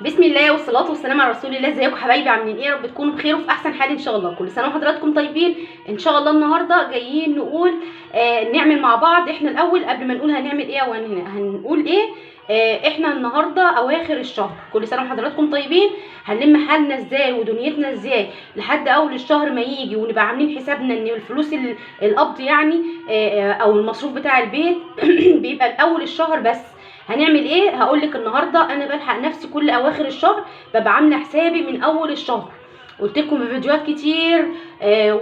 بسم الله والصلاة والسلام على رسول الله. ازيكم حبايبي؟ عاملين ايه؟ يا رب تكونوا بخير وفي احسن حال ان شاء الله. كل سنة وحضراتكم طيبين ان شاء الله. النهارده جايين نقول نعمل مع بعض. احنا الاول قبل ما نقول هنعمل ايه وهنقول ايه، احنا النهارده اواخر الشهر. كل سنة وحضراتكم طيبين. هنلم حالنا ازاي ودنيتنا ازاي لحد اول الشهر ما يجي، ونبقى عاملين حسابنا ان الفلوس القبض يعني او المصروف بتاع البيت بيبقى الاول الشهر بس. هنعمل ايه؟ هقول لك النهارده. انا بلحق نفسي كل اواخر الشهر، ببقى عامله حسابي من اول الشهر. قلت لكم في فيديوهات كتير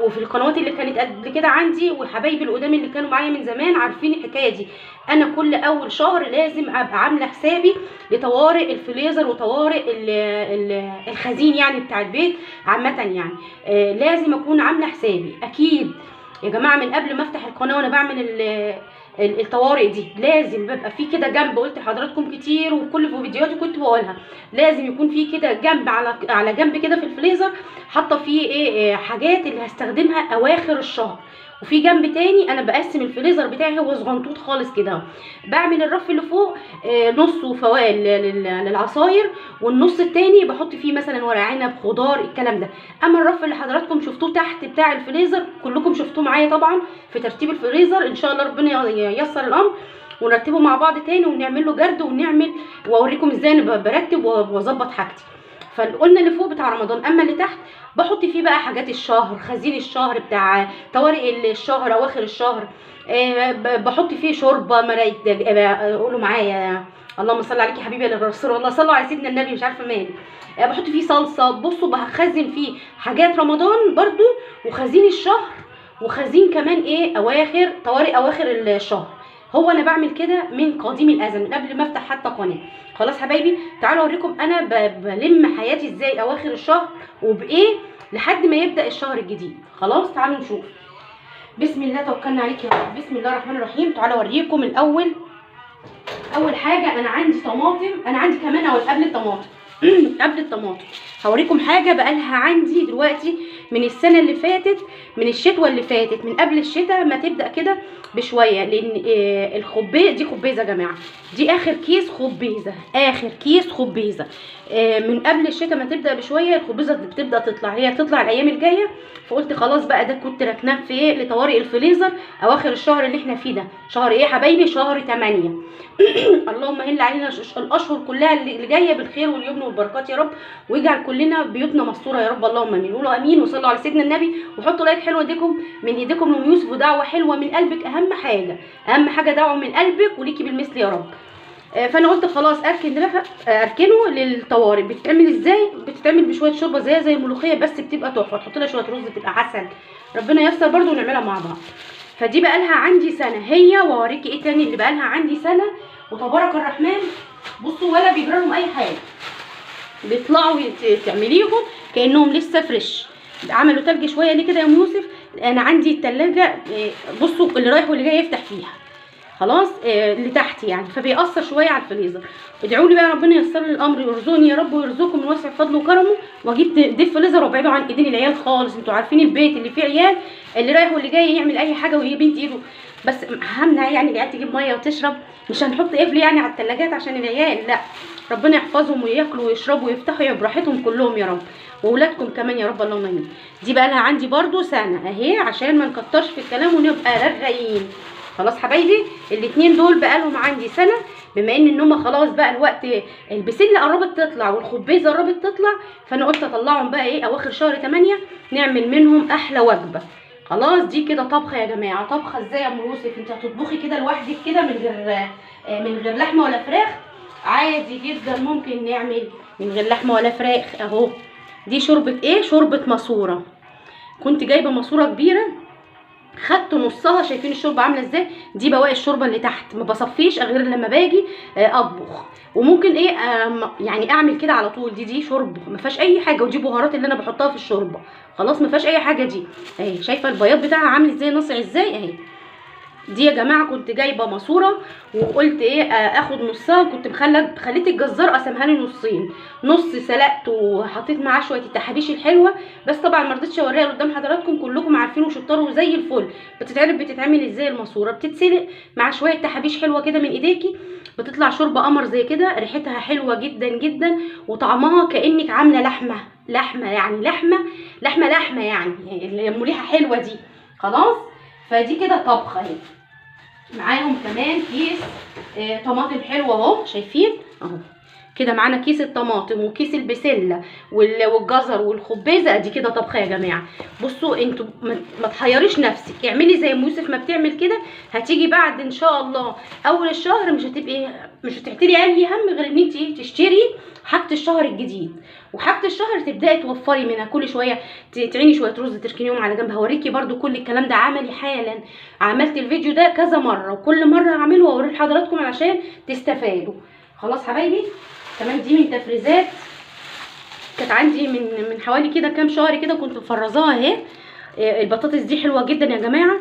وفي القنوات اللي كانت قبل كده عندي، وحبايبي القدام اللي كانوا معايا من زمان عارفين الحكاية دي. انا كل اول شهر لازم ابقى عامله حسابي لطوارئ الفريزر وطوارئ الخزين يعني بتاع البيت عامة يعني. لازم اكون عامله حسابي اكيد يا جماعة من قبل ما افتح القناة وانا بعمل الطوارئ دي. لازم ببقى في كده جنب، قلت لحضراتكم كتير وكل فيديوهاتي كنت بقولها، لازم يكون في كده جنب على جنب كده في الفريزر حاطه فيه ايه حاجات اللي هستخدمها اواخر الشهر. وفي جنب تاني انا بقسم الفريزر بتاعي، هو صغنطوط خالص كده، بعمل الرف اللي فوق نصه فوائل للعصاير، والنص التاني بحط فيه مثلا ورق عنب، خضار، الكلام ده. اما الرف اللي حضراتكم شفتوه تحت بتاع الفريزر كلكم شفتوه معايا طبعا في ترتيب الفريزر، ان شاء الله ربنا ييسر الامر ونرتبه مع بعض تاني ونعمل له جرد ونعمل، واوريكم ازاي انا برتب واظبط حاجتي. فقلنا اللي فوق بتاع رمضان، اما اللي تحت بحط فيه بقى حاجات الشهر، خزين الشهر بتاع طوارئ الشهر، اواخر الشهر. بحط فيه شوربة مراية، قولوا معايا اللهم صل عليك يا حبيبي يا رسول الله، صلوا على سيدنا النبي، مش عارفه مالي. بحط فيه صلصه. بصوا بخزن فيه حاجات رمضان برضو، وخزين الشهر، وخزين كمان ايه اواخر طوارئ اواخر الشهر. هو انا بعمل كده من قديم الازل، من قبل ما افتح حتى قناة. خلاص حبايبي تعالوا اوريكم انا بلم حياتي ازاي اواخر الشهر وبايه لحد ما يبدا الشهر الجديد. خلاص تعالوا نشوف. بسم الله توكلنا عليك يا رب. بسم الله الرحمن الرحيم. تعالوا اوريكم الاول. اول حاجة انا عندي طماطم، انا عندي كمان اول قبل الطماطم قبل الطماطم هوريكم حاجة بقالها عندي دلوقتي من السنة اللي فاتت، من الشتوه اللي فاتت، من قبل الشتاء ما تبدا كده بشوية. لان الخبيزه دي خبيزه يا جماعة، دي اخر كيس خبيزه، اخر كيس خبيزه. من قبل الشتاء ما تبدا بشوية الخبيزه بتبدا تطلع، هي تطلع الايام الجاية. فقلت خلاص بقى ده كنت راكناه في ايه لطوارئ الفريزر اواخر الشهر اللي احنا فيه ده. شهر ايه حبايبي؟ شهر 8. اللهم هل علينا الاشهر كلها اللي جاية بالخير واليمن والبركات يا رب، ويجعل كلنا بيوتنا مستورة يا رب، اللهم امين. قولوا امين وصلوا على سيدنا النبي، وحطوا like حلو ايديكم من ايديكم لام يوسف، ودعوة حلوة من قلبك. اهم حاجة، اهم حاجة دعوه من قلبك وليكي بالمثل يا رب. فانا قلت خلاص اركن ده، اركنه للطوارئ. بتتعمل ازاي؟ بتتعمل بشوية شوربة زي الملوخية، بس بتبقى تحفة، تحط لها شوية رز بتبقى عسل. ربنا ييسر برده ونعملها مع بعض. فدي بقى لها عندي سنة هي، واوريكي ايه تاني اللي بقى لها عندي سنة وتبارك الرحمن. بصوا ولا بيجرى لهم اي حاجة، بيطلعوا تعمليهم كانهم لسه fresh. عملوا تلج شوية ليه كده يا ام يوسف؟ انا عندي التلاجة بصوا اللي رايح واللي جاي يفتح فيها خلاص اللي تحت يعني، فبيأثر شوية على الفريزر. ادعوا لي بقى ربنا ييسر لي الامر، يرزقني يا رب ويرزقكم من واسع فضله وكرمه، واجيب deep freezer وابعده عن ايدين العيال خالص. انتوا عارفين البيت اللي فيه عيال اللي رايح واللي جاي يعمل اي حاجة وهي بنت ايده، بس همنع يعني العيال تجيب مية وتشرب، مش هنحط قفل يعني على الثلاجات عشان العيال، لا ربنا يحفظهم وياكلوا ويشربوا ويفتحوا براحتهم كلهم يا رب، واولادكم كمان يا رب، اللهم امين. دي بقى لها عندي برده سنة اهي، عشان ما نكترش في الكلام ونبقى رغايين. خلاص حبايبي الاتنين دول بقى لهم عندي سنة، بما ان هم خلاص بقى الوقت البسله قربت تطلع والخبيزه قربت تطلع، فانا قلت اطلعهم بقى ايه اواخر شهر 8 نعمل منهم احلى وجبة. خلاص دي كده طبخه يا جماعة. طبخه ازاي يا ام يوسف؟ انت هتطبخي كده لوحدك كده من غير لحمه ولا فراخ؟ عادي جدا ممكن نعمل من غير لحمه ولا فراخ اهو. دي شوربة ايه؟ شوربة ماسوره. كنت جايبه ماسوره كبيرة خدت نصها، شايفين الشوربة عامله ازاي؟ دي بواقي الشوربة اللي تحت، ما بصفيش غير لما باجي اطبخ. وممكن ايه يعني اعمل كده على طول. دي شوربة ما فيهاش اي حاجة، ودي بهارات اللي انا بحطها في الشوربة، خلاص ما فيهاش اي حاجة. دي اهي شايفه البياض بتاعها عامل ازاي، ناصع ازاي اهي. دي يا جماعة كنت جايبه ماسوره وقلت ايه اخد نصها، كنت خليت الجزار قسمها لي نصين، نص سلقته وحطيت معاه شوية التحابيش الحلوة، بس طبعا ما رضيتش اوريها قدام حضراتكم، كلكم عارفين وشطار وزي الفل. بتتعرف بتتعمل ازاي الماسورة؟ بتتسلق مع شوية تحابيش حلوة كده من ايديكي، بتطلع شوربة قمر زي كده، ريحتها حلوة جدا جدا، وطعمها كانك عامله لحمه لحمه، يعني لحمه لحمه لحمه، يعني المريحة حلوة دي. خلاص فدي كده طبخه اهي. معاهم كمان كيس طماطم حلوة اهو، شايفين اهو كده معانا كيس الطماطم وكيس البسله والجزر والخبيزه. ادي كده طبخه يا جماعة. بصوا انتوا ما تحيريش نفسك، اعملي زي ام يوسف ما بتعمل كده، هتيجي بعد ان شاء الله اول الشهر مش هتعتري اي هم غير ان انت تشتري حاجة الشهر الجديد، وحاجه الشهر تبداي توفري منها كل شوية، تعيني شوية رز تركنيهم على جنب. هوريكي برده كل الكلام ده عملي حالا، عملت الفيديو ده كذا مرة وكل مرة هعمله واوريه لحضراتكم علشان تستفادوا. خلاص حبايبي تمام. دي من تفريزات كانت عندي من حوالي كده كام شهر كده، كنت مفرزاها اهي. البطاطس دي حلوة جدا يا جماعة،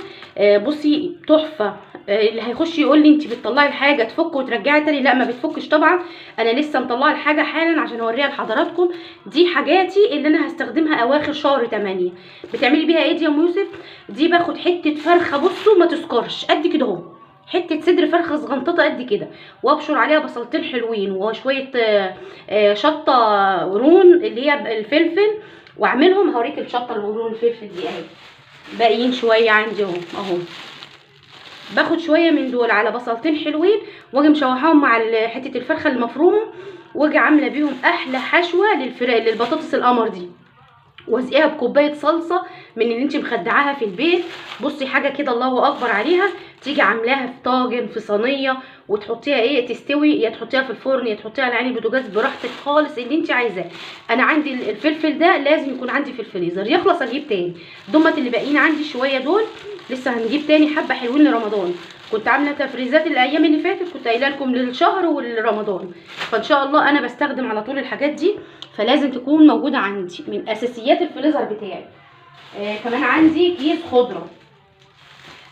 بصي تحفة. اللي هيخش يقول لي انت بتطلعي الحاجة تفك وترجعي تاني، لا ما بتفكش طبعا، انا لسه مطلعه الحاجة حالا عشان اوريها لحضراتكم. دي حاجاتي اللي انا هستخدمها اواخر شهر 8. بتعملي بيها ايه دي يا ام يوسف؟ دي باخد حتة فرخة، بصوا ما تسكرش قد كده اهو، حتة صدر فرخة صغنططه قد كده، وابشر عليها بصلتين حلوين وشوية شطه قرون اللي هي الفلفل، واعملهم. هوريك الشطه القرون الفلفل دي اهي، باقيين شوية عندي اهو اهو. باخد شوية من دول على بصلتين حلوين، واجي مشوحاهم مع حتة الفرخه المفرومه، واجي عامله بيهم احلى حشوه للبطاطس القمر دي، واسقيها بكوبايه صلصه من اللي انت مخدعاها في البيت. بصي حاجة كده الله اكبر عليها، تيجي عاملاها في طاجن في صينية وتحطيها ايه تستوي، يا تحطيها في الفرن يا تحطيها على عين البوتاجاز، براحتك خالص اللي انت عايزاه. انا عندي الفلفل ده لازم يكون عندي في الفريزر، يخلص اجيب تاني. دمت اللي باقيين عندي شوية دول لسه هنجيب تاني حبه حلوين لرمضان. كنت عامله تفريزات الايام اللي فاتت، كنت قايله لكم للشهر ولرمضان، فان شاء الله انا بستخدم على طول الحاجات دي، فلازم تكون موجودة عندي من اساسيات الفريزر بتاعي. كمان عندي كيس خضرة،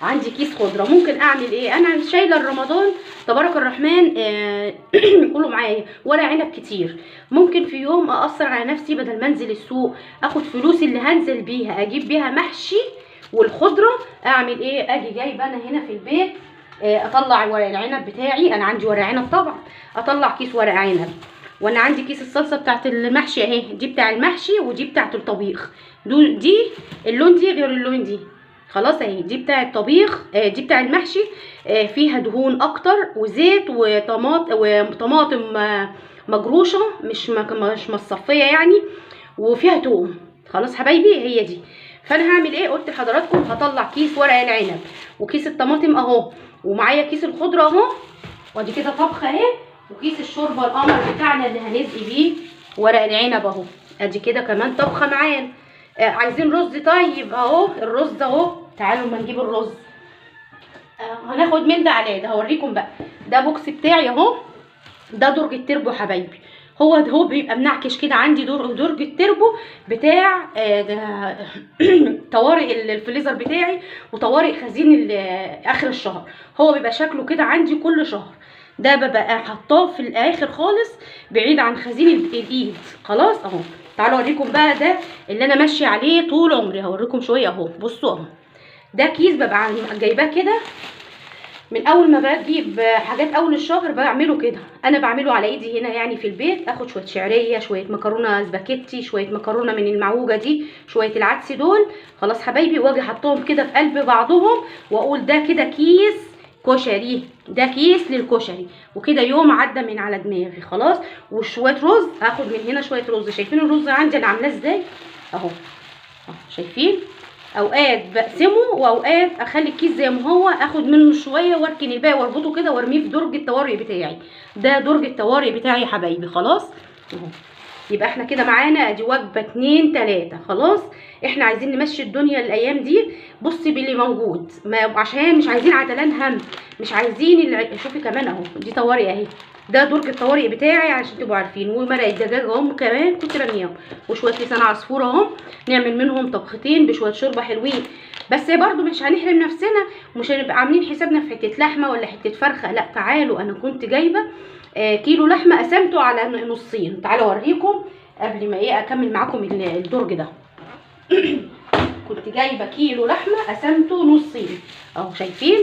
عندي كيس خضرة ممكن اعمل ايه؟ انا شايله رمضان تبارك الرحمن كله معايا ورق عنب كتير، ممكن في يوم اقصر على نفسي بدل ما انزل السوق اخد فلوسي اللي هنزل بيها اجيب بيها محشي والخضره، اعمل ايه؟ اجي جايبه انا هنا في البيت اطلع ورق العنب بتاعي، انا عندي ورق عنب طبعا، اطلع كيس ورق عنب، وانا عندي كيس الصلصه بتاعت المحشي اهي، دي بتاع المحشي ودي بتاعت الطبيخ، دي اللون دي غير اللون دي، خلاص اهي دي بتاع الطبيخ، دي بتاع المحشي، فيها دهون اكتر وزيت وطماطم مجروشه مش مصفيه يعني، وفيها توم. خلاص حبايبي هي دي. فانا هعمل ايه؟ قلت لحضراتكم هطلع كيس ورق العنب وكيس الطماطم اهو، ومعايا كيس الخضرة اهو، وادي كده طبخه اهي، وكيس الشوربة القمر بتاعنا اللي هنسقي بيه ورق العنب اهو، ادي كده كمان طبخه معانا. عايزين رز؟ طيب اهو الرز اهو، تعالوا ما نجيب الرز. هناخد من ده على ده، هوريكم بقى. ده box بتاعي اهو، ده درج التربو حبايبي، هو بيبقى منعكش كده عندي درج التربو بتاع ده طوارئ الفريزر بتاعي وطوارئ خزين اخر الشهر، هو بيبقى شكله كده عندي كل شهر. ده ببقى حطاه في الاخر خالص بعيد عن خزين الايد. خلاص اهو، تعالوا اوريكم بقى ده اللي انا ماشية عليه طول عمري، هوريكم شوية اهو. بصوا اهو، ده كيس ببقى جايباه كده من اول ما بجيب حاجات اول الشهر بعمله كده، انا بعمله على ايدي هنا يعني في البيت. اخد شوية شعرية، شوية مكرونه سباكيتي، شوية مكرونه من المعوجه دي، شوية العدس دول، خلاص حبايبي، واجي حطهم كده في قلب بعضهم واقول ده كده كيس كشري، ده كيس للكشري، وكده يوم عدى من على دماغي خلاص. وشوية رز، هاخد من هنا شوية رز. شايفين الرز عندي انا عاملاه ازاي اهو، شايفين؟ اوقات بقسمة واوقات اخلي الكيس زي ما هو، اخد منه شوية واركن الباقي واربطه كده وارميه في درج الطوارئ بتاعي. ده درج الطوارئ بتاعي يا حبايبي. خلاص اهو، يبقى احنا كده معانا ادي وجبة 2 3. خلاص احنا عايزين نمشي الدنيا الايام دي، بصي باللي موجود، ما عشان مش عايزين عتلان هم، مش عايزين شوفي كمان اهو، دي طوارئ اهي، ده درج الطوارئ بتاعي عشان تبقوا عارفين. ومرق الدجاج اهم كمان كنت رامياهم، وشوية لسان عصفور اهم، نعمل منهم طبختين بشوية شوربة حلوين. بس برضو مش هنحرم نفسنا، ومش هنبقى عاملين حسابنا في حتة لحمه ولا حتة فرخة. لا تعالوا، انا كنت جايبه كيلو لحمه قسمته على نصين. تعالوا اوريكم قبل ما ايه اكمل معاكم الدرج ده. كنت جايبه كيلو لحمه قسمته نصين اهو، شايفين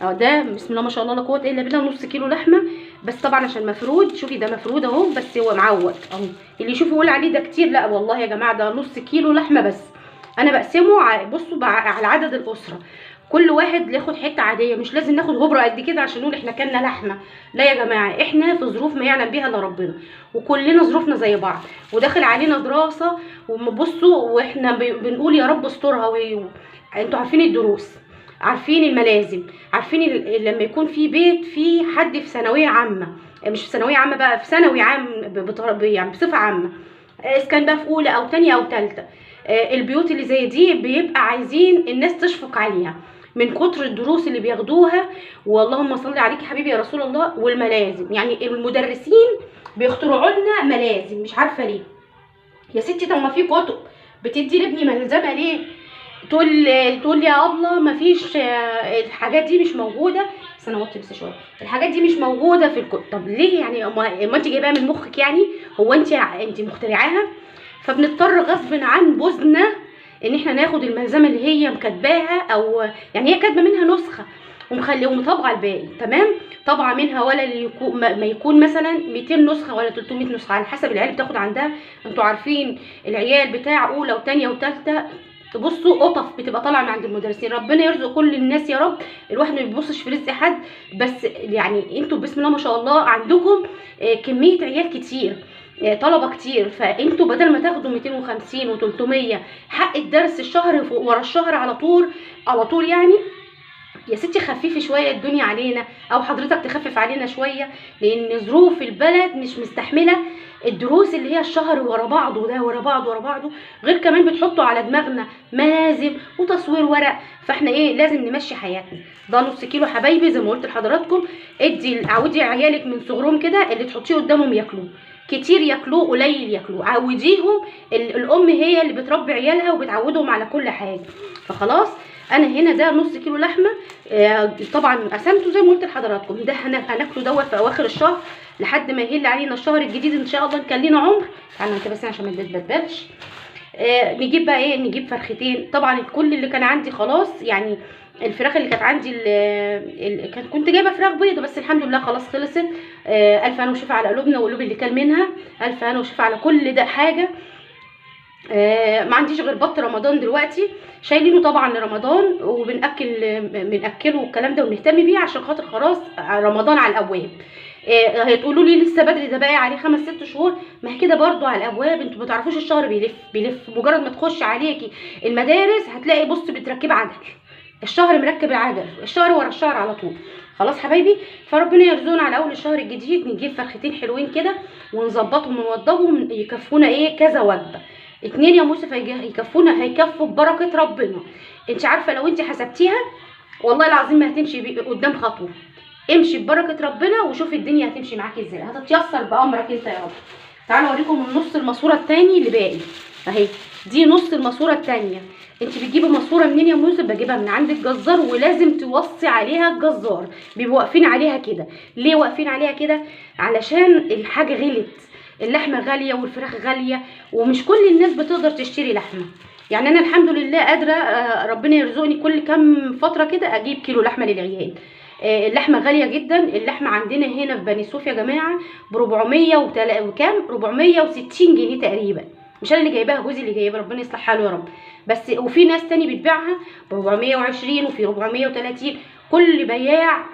اهو، ده بسم الله ما شاء الله لا قوة الا بالله، نص كيلو لحمه بس طبعا عشان مفرود. شوفي ده مفرود اهو، بس هو معوج اهو، اللي يشوفه يقول عليه ده كتير، لا والله يا جماعة ده نص كيلو لحمه بس. انا بقسمة بصوا على عدد الاسرة، كل واحد ياخد حتة عادية، مش لازم ناخد هبره قد كده عشان نقول احنا كلنا لحمه. لا يا جماعة، احنا في ظروف ما يعلم بيها الا ربنا، وكلنا ظروفنا زي بعض، وداخل علينا دراسة، وبصوا واحنا بنقول يا رب استرها. انتوا عارفين الدروس، عارفين الملازم، عارفين لما يكون في بيت في حد في ثانوية عامة، مش في ثانوية عامة بقى، في ثانوي عام يعني بصفة عامة، اذا كان بقى في اولى او ثانية او ثالثة، البيوت اللي زي دي بيبقى عايزين الناس تشفق عليها من كتر الدروس اللي بياخدوها. واللهم صل عليك يا حبيبي يا رسول الله. والملازم، يعني المدرسين بيخترعوا لنا ملازم مش عارفه ليه يا ستي. طب ما في كتب بتدي لابني ملزمة ليه؟ تقول لي يا ابله ما فيش، الحاجات دي مش موجودة. استنى اوطي بس شوية، الحاجات دي مش موجودة في الكتب. طب ليه يعني؟ ما انت جايباها من مخك يعني، هو انت مخترعاها؟ فبنضطر غصب عن بوزنا ان احنا ناخد الملزمه اللي هي مكاتباها، او يعني هي كاتبه منها نسخه ومخلي ومطبعه الباقي، تمام؟ طبعه منها ولا اللي يكون ما يكون مثلا 200 نسخه ولا 300 نسخه على حسب العيال بتاخد عندها. انتوا عارفين العيال بتاع اولى وثانيه وثالثه تبصوا قطف بتبقى طالعه من عند المدرسين. ربنا يرزق كل الناس يا رب، الواحد ما بيبصش في رزق حد، بس يعني انتوا بسم الله ما شاء الله عندكم كمية عيال كتير، طلبه كتير، فانتوا بدل ما تاخدوا 250 و300 حق الدرس الشهر ورا الشهر على طول على طول، يعني يا ستي خففي شوية الدنيا علينا، او حضرتك تخفف علينا شوية، لان ظروف البلد مش مستحمله الدروس اللي هي الشهر ورا بعضه ده، ورا بعضه ورا بعضه، غير كمان بتحطوا على دماغنا ملازم وتصوير ورق، فاحنا ايه لازم نمشي حياتنا. ده نص كيلو حبايبي زي ما قلت لحضراتكم، ادي عودي عيالك من صغرهم كده، اللي تحطيه قدامهم ياكلوه، كتير ياكلوه قليل ياكلوه، عوديهم. الام هي اللي بتربي عيالها وبتعودهم على كل حاجة. فخلاص انا هنا ده نص كيلو لحمه، طبعا قسمته زي ما قلت لحضراتكم، ده هناكله دوت في اواخر الشهر لحد ما يهل علينا الشهر الجديد ان شاء الله، نكون لنا عمر. تعالوا انت بس عشان ما تتبدلش. نجيب بقى ايه؟ نجيب فرختين. طبعا كل اللي كان عندي خلاص، يعني الفراخ اللي كانت عندي كنت جايبه فراخ بيضة، بس الحمد لله خلاص خلصت. الف هنا وشفا على قلوبنا وقلوب اللي كان منها، الف هنا وشفا على كل ده حاجة. ما عنديش غير بط رمضان دلوقتي، شايلينه طبعا لرمضان، وبنأكل بنأكله والكلام ده، ونهتم بيه عشان خاطر خلاص رمضان على الابواب. هتقولوا لي لسه بدري، ده باقي عليه 5 6 شهور. ما هي كده برضو على الابواب، انتوا ما تعرفوش الشهر بيلف بيلف، مجرد ما تخش عليكي المدارس هتلاقي بص بتركب عجل، الشهر مركب العجل، الشهر ورا الشهر على طول. خلاص حبايبي، فربنا يرزقنا على اول الشهر الجديد نجيب فرختين حلوين كده ونظبطهم ونوضبهم، يكفونا ايه كذا وجبة. 2 يا يوسف هيكفونا، هيكفوا ببركة ربنا. انت عارفه لو انت حسبتيها والله العظيم ما هتمشي قدام خطوة. امشي ببركة ربنا وشوفي الدنيا هتمشي معاكي ازاي، هتتيسر بامرك انت يا رب. تعالوا اوريكم النص الماسورة الثاني اللي باقي اهي، دي نص الماسورة الثانية. انت بتجيبي ماسوره منين يا ام يوسف؟ بجيبها من عند الجزار، ولازم توصي عليها الجزار، بيبقوا واقفين عليها كده. ليه واقفين عليها كده؟ علشان الحاجة غلت، اللحمة غالية والفراخ غالية، ومش كل الناس بتقدر تشتري لحمه. يعني انا الحمد لله قادرة، ربنا يرزقني كل كام فترة كده اجيب كيلو لحمه للعيال. اللحمة غالية جدا، اللحمة عندنا هنا في بني سويف يا جماعة ب 400 وكام، 460 جنيه تقريبا. مش انا اللي جايباها، جوزي اللي جايبها، ربنا يصلح حاله يا رب. بس وفي ناس تاني بتبيعها ب 420 وفي 430. كل بياع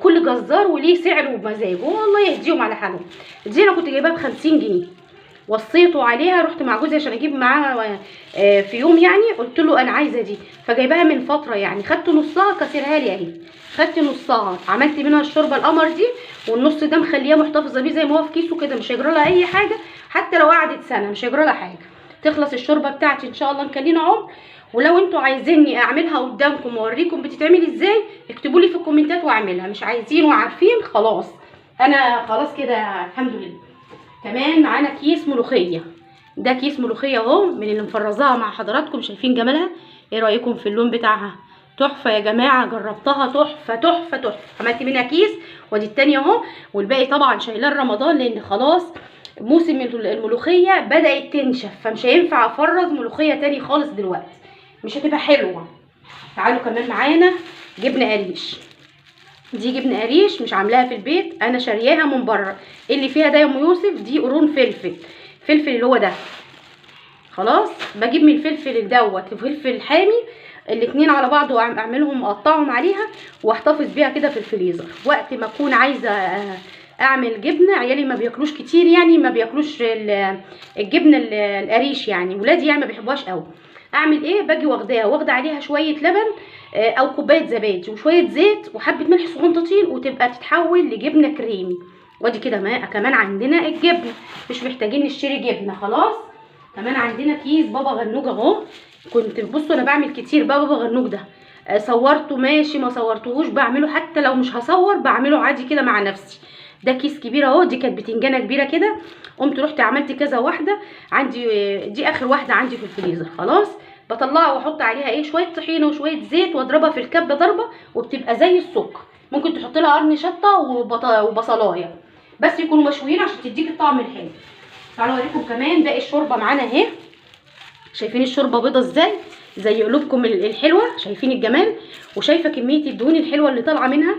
كل جزار وليه سعره ومزاجه، والله يهديهم على حالهم. دي انا كنت جايباها ب 50 جنيه، وصيته عليها، رحت مع جوزي عشان اجيب معاها في يوم، يعني قلت له انا عايزه دي، فجايباها من فترة يعني، خدت نصها كسرها لي اهي، خدت نصها عملت منها الشوربة القمر دي، والنص ده مخلياه محتفظة بيه زي ما هو في كيسه كده، مش هيجرى لها اي حاجة، حتى لو قعدت سنة مش هيجرى لها حاجة. تخلص الشوربة بتاعتي ان شاء الله نكلينا عمر. ولو انتوا عايزيني اعملها قدامكم واوريكم بتتعمل ازاي، اكتبوا لي في الكومنتات واعملها. مش عايزين وعارفين خلاص، انا خلاص كده الحمد لله. كمان معانا كيس ملوخية، ده كيس ملوخية اهو من اللي مفرزاها مع حضراتكم، شايفين جمالها؟ ايه رايكم في اللون بتاعها؟ تحفة يا جماعة، جربتها تحفة تحفة تحفة. عملت منها كيس، وادي التاني اهو، والباقي طبعا شايلاه رمضان لان خلاص موسم الملوخية بدات تنشف، فمش هينفع افرز ملوخية تاني خالص دلوقتي، مش هتبقى حلوة. تعالوا كمان معانا جبنه قريش، دي جبنه قريش مش عاملاها في البيت، انا شارياها من بره. اللي فيها ده يا ام يوسف دي قرون فلفل، فلفل اللي هو ده. خلاص بجيب من الفلفل دوت الفلفل الحامي الاتنين على بعض، واعملهم اقطعهم عليها واحتفظ بيها كده في الفريزر وقت ما اكون عايزه اعمل جبنه. عيالي ما بياكلوش كتير يعني، ما بياكلوش الجبنة القريش يعني، ولادي يعني ما بيحبوهاش قوي. اعمل ايه؟ باجي واخداها واخده عليها شوية لبن او كوباية زبادي وشوية زيت وحبه ملح صغنطتين، وتبقى تتحول لجبنه كريمي. وادي كده ما كمان عندنا الجبنة، مش محتاجين نشتري جبنه خلاص. كمان عندنا كيس بابا غنوج اهو، كنت بصوا انا بعمل كتير بقى بابا غنوج ده، صورته ماشي ما صورتهوش بعمله، حتى لو مش هصور بعمله عادي كده مع نفسي. ده كيس كبير اهو، دي كانت بتنجانه كبيرة كده، قمت رحت عملت كذا واحدة عندي، دي اخر واحدة عندي في الفريزر. خلاص بطلعها واحط عليها ايه شوية طحينه وشوية زيت واضربها في الكبه ضربه، وبتبقى زي السكر. ممكن تحط لها قرن شطه وبصلايه بس يكونوا مشويين عشان تديك الطعم الحلو. تعالوا اوريكم كمان باقي الشوربة معانا اهي. شايفين الشوربة بيضة ازاي؟ زي قلوبكم الحلوة، شايفين الجمال؟ وشايفه كمية الدهون الحلوة اللي طالعه منها،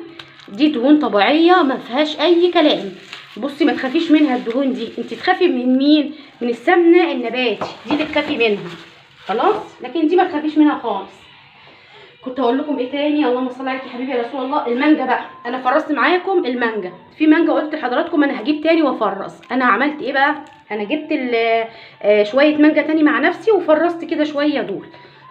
دي دهون طبيعية ما فيهاش اي كلام. بصي ما تخافيش منها الدهون دي، انت تخافي من مين؟ من السمنة النباتي، دي اللي تخافي منها خلاص، لكن دي ما تخافيش منها خالص. كنت هقول لكم ايه تاني؟ اللهم صل عليك يا حبيبي يا رسول الله. المانجا بقى، انا فرزت معاكم المانجا، في مانجا قلت لحضراتكم انا هجيب تاني وافرز. انا عملت ايه بقى؟ انا جبت شوية مانجا تاني مع نفسي وفرزت كده شوية دول.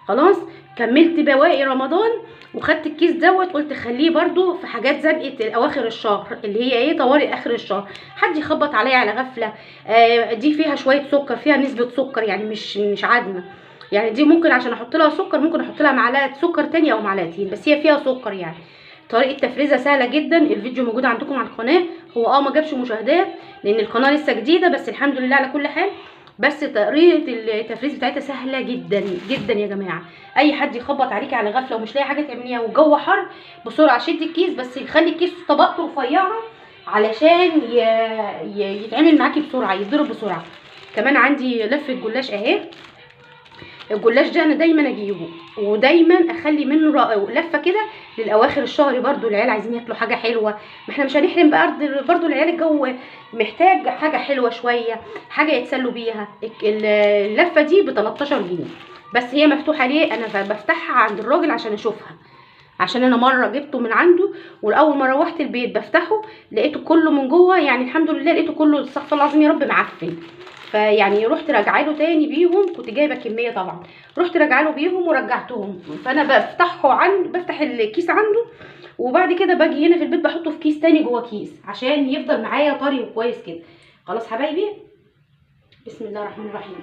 خلاص كملت بواقي رمضان وخدت الكيس دوت، قلت خليه برده في حاجات زنقه اواخر الشهر اللي هي ايه طوارئ اخر الشهر، حد يخبط عليا على غفلة. دي فيها شوية سكر، فيها نسبه سكر يعني مش عادمه يعني، دي ممكن عشان احط لها سكر ممكن احط لها معلقه سكر تانية او معلقتين، بس هي فيها سكر يعني. طريقه تفريزها سهلة جدا، الفيديو موجود عندكم على القناة. هو ما جابش مشاهدات لان القناة لسه جديدة، بس الحمد لله على كل حال. بس طريقه التفريز بتاعتها سهلة جدا جدا يا جماعة. اي حد يخبط عليكي على غفلة ومش لاقي حاجة تعمليها والجو حر، بسرعة شدي الكيس، بس خلي الكيس طبقته رفيعة علشان يتعمل معاكي بسرعة، يتضرب بسرعة. كمان عندي لفه جلاش اهي، الجلاش ده انا دايما اجيبه ودايما اخلي منه لفه كده للاواخر الشهر، برضو العيال عايزين ياكلوا حاجة حلوة، ما احنا مش هنحرم بقى برضو العيال، الجو محتاج حاجة حلوة شوية، حاجة يتسلوا بيها. اللفة دي ب 13 جنيه بس، هي مفتوحة ليه؟ انا بفتحها عند الراجل عشان اشوفها، عشان انا مرة جبته من عنده والاول ما روحت البيت بفتحه لقيته كله من جوه، يعني الحمد لله لقيته كله استغفر الله العظيم يا رب معفن. فيعني رحت راجعه له تاني بيهم، كنت جايبه كمية طبعا، رحت راجعه له بيهم ورجعتهم. فانا بفتحه بفتح الكيس عنده، وبعد كده باجي هنا في البيت بحطه في كيس تاني جوه كيس عشان يفضل معايا طري وكويس كده. خلاص حبايبي، بسم الله الرحمن الرحيم.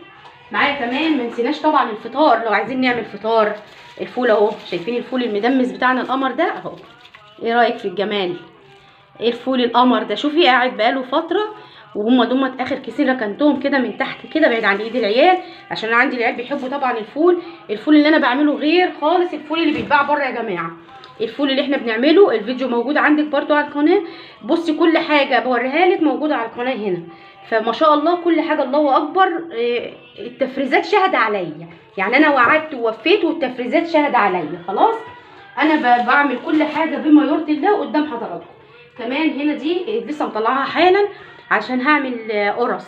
معايا كمان ما نسيناش طبعا الفطار، لو عايزين نعمل فطار الفول اهو، شايفين الفول المدمس بتاعنا القمر ده اهو، ايه رايك في الجمال؟ ايه الفول القمر ده؟ شوفي قاعد بقاله فترة، وهم دمت اخر كيسين ركنتهم كده من تحت كده بعيد عن ايد العيال، عشان انا عندي العيال بيحبوا طبعا الفول. الفول اللي انا بعمله غير خالص الفول اللي بيتباع بره يا جماعة، الفول اللي احنا بنعمله الفيديو موجود عندك برضو على القناة. بصي كل حاجة بوريها لك موجودة على القناة هنا، فما شاء الله كل حاجة الله اكبر. التفريزات شهد عليا، يعني انا وعدت ووفيت والتفريزات شهد عليا. خلاص انا بعمل كل حاجة بما يرضي الله قدام حضراتكم. كمان هنا دي لسه مطلعاها حالا عشان هعمل قرص.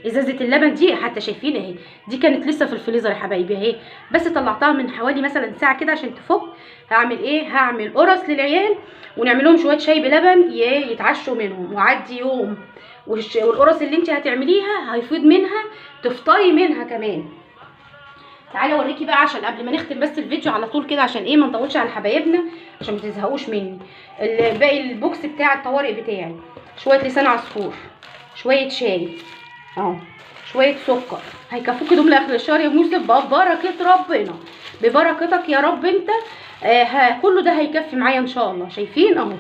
ازازة اللبن دي حتى شايفين اهي، دي كانت لسه في الفريزر يا حبايبي اهي، بس طلعتها من حوالي مثلا ساعة كده عشان تفك. هعمل ايه؟ هعمل قرص للعيال ونعمل لهم شوية شاي بلبن يتعشوا منهم وعدي يوم. والقرص اللي انت هتعمليها هيفيض منها، تفطري منها كمان. تعالي اوريكي بقى عشان قبل ما نختم بس الفيديو على طول كده، عشان ايه ما نطولش على حبايبنا عشان ما تزهقوش مني. باقي ال box بتاع الطوارئ بتاعي، شوية لسان عصفور، شوية شاي اهو، شوية سكر، هيكفوكي دول لاخر الشهر يا يوسف ببركة ربنا، ببركتك يا رب انت. كله ده هيكفي معايا ان شاء الله. شايفين اهو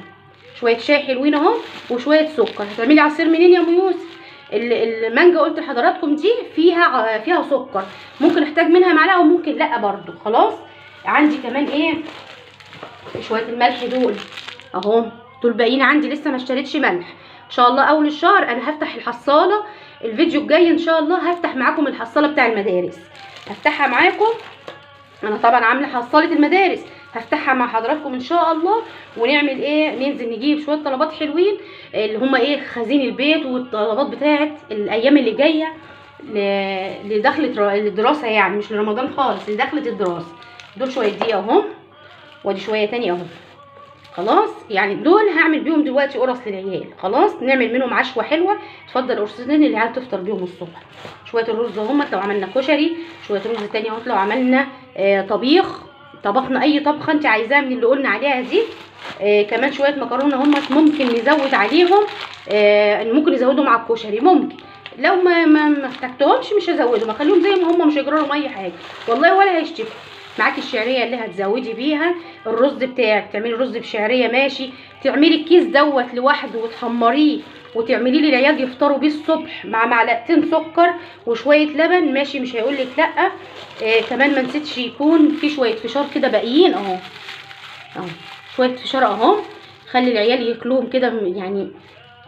شوية شاي حلوين اهو وشوية سكر. هتعملي عصير منين يا ام يوسف؟ المانجا قلت لحضراتكم دي فيها سكر، ممكن احتاج منها معلقه وممكن لا برده. خلاص عندي كمان ايه شوية الملح دول اهو، دول باقيين عندي لسه ما اشتريتش ملح. ان شاء الله اول الشهر انا هفتح الحصاله، الفيديو الجاي ان شاء الله هفتح معاكم الحصاله بتاع المدارس، هفتحها معاكم. انا طبعا عامله حصاله المدارس، هفتحها مع حضراتكم ان شاء الله. ونعمل ايه، ننزل نجيب شوية طلبات حلوين اللي هما ايه خزين البيت والطلبات بتاعه الايام اللي جاية لدخله الدراسة، يعني مش لرمضان خالص، لدخله الدراسة. دول شوية دي اهو، وادي شوية تاني اهو. خلاص يعني دول هعمل بيهم دلوقتي قرص للعيال. خلاص نعمل منهم عشوه حلوة. اتفضل قرصتين العيال تفطر بيهم الصبح. شوية الرز اهم لو عملنا كشري، شوية رز تاني اهو لو عملنا طبيخ، طبخنا اي طبخه انت عايزاها من اللي قلنا عليها دي. كمان شوية مكرونه هم ممكن نزود عليهم، ممكن نزودهم على الكشري، ممكن لو ما احتجتهمش مش هزودهم، اخليهم زي ما هم، مش هيجرى لهم اي حاجة والله ولا هيشتكوا. معاكي الشعرية اللي هتزودي بيها الرز بتاعك، تعملي رز بشعريه ماشي، تعملي الكيس دوت لوحده وتحمريه وتعملي لي العيال يفطروا بيه الصبح مع معلقتين سكر وشوية لبن ماشي، مش هيقولك لا. كمان ما نسيتش يكون في شوية فشار كده باقيين اهو، اهو شوية فشار اهو، خلي العيال ياكلوهم كده يعني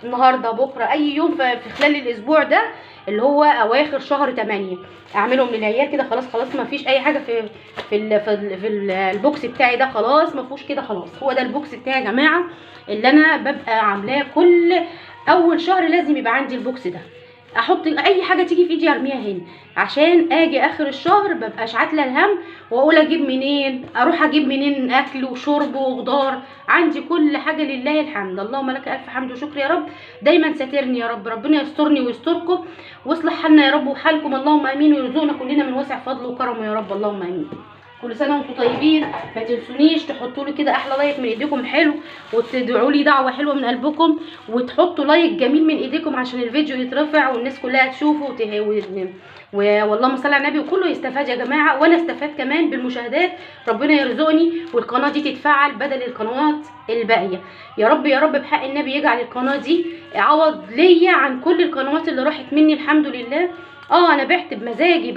النهارده بكره اي يوم في خلال الاسبوع ده اللي هو اواخر شهر 8 اعملهم للعيال كده. خلاص خلاص ما فيش اي حاجة في في ال في, ال في ال box بتاعي ده، خلاص ما فيهوش كده. خلاص هو ده ال box بتاعي يا جماعة اللي انا ببقى عاملاه كل اول شهر، لازم يبقى عندي ال box ده، احط اي حاجة تيجي في ايدي ارميها هنا عشان اجي اخر الشهر مبقاش عاتله الهم واقول اجيب منين، اروح اجيب منين اكل وشرب وخضار. عندي كل حاجة لله الحمد، اللهم لك الف حمد وشكر يا رب. دايما ساترني يا رب، ربنا يسترني ويستركم ويصلح حالنا يا رب وحالكم، اللهم امين، ويرزقنا كلنا من واسع فضله وكرمه يا رب، اللهم امين. كل سنة وانتم طيبين. ما تنسونيش تحطوا لي كده احلى like من ايديكم حلو، وتدعوا لي دعوه حلوة من قلبكم، وتحطوا like جميل من ايديكم عشان الفيديو يترفع والناس كلها تشوفه واللهم صل على النبي وكله يستفاد يا جماعة، وانا استفاد كمان بالمشاهدات. ربنا يرزقني والقناة دي تتفعل بدل القنوات الباقية يا رب، يا رب بحق النبي يجعل القناة دي عوض ليا عن كل القنوات اللي راحت مني الحمد لله. انا بعت بمزاجي،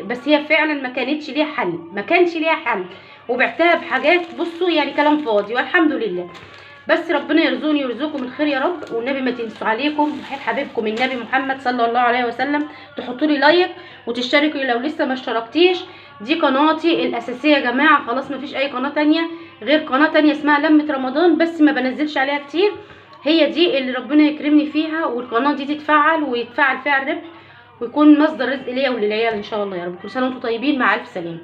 بس هي فعلا ما كانتش ليها حل، ما كانش ليها حل، وبعتها بحاجات بصوا يعني كلام فاضي والحمد لله. بس ربنا يرزقني ويرزقكم الخير يا رب. والنبي ما تنسوا عليكم وحياة حبيبكم النبي محمد صلى الله عليه وسلم تحطوا لي like وتشتركوا لو لسه ما اشتركتيش. دي قناتي الاساسية يا جماعة، خلاص ما فيش اي قناة تانية غير قناة تانية اسمها لمه رمضان، بس ما بنزلش عليها كتير. هي دي اللي ربنا يكرمني فيها، والقناة دي تتفعل ويتفعل فيها الربح ويكون مصدر رزق ليا وللعيال ان شاء الله يا رب. كل سنة وانتم طيبين، مع الف سلامه.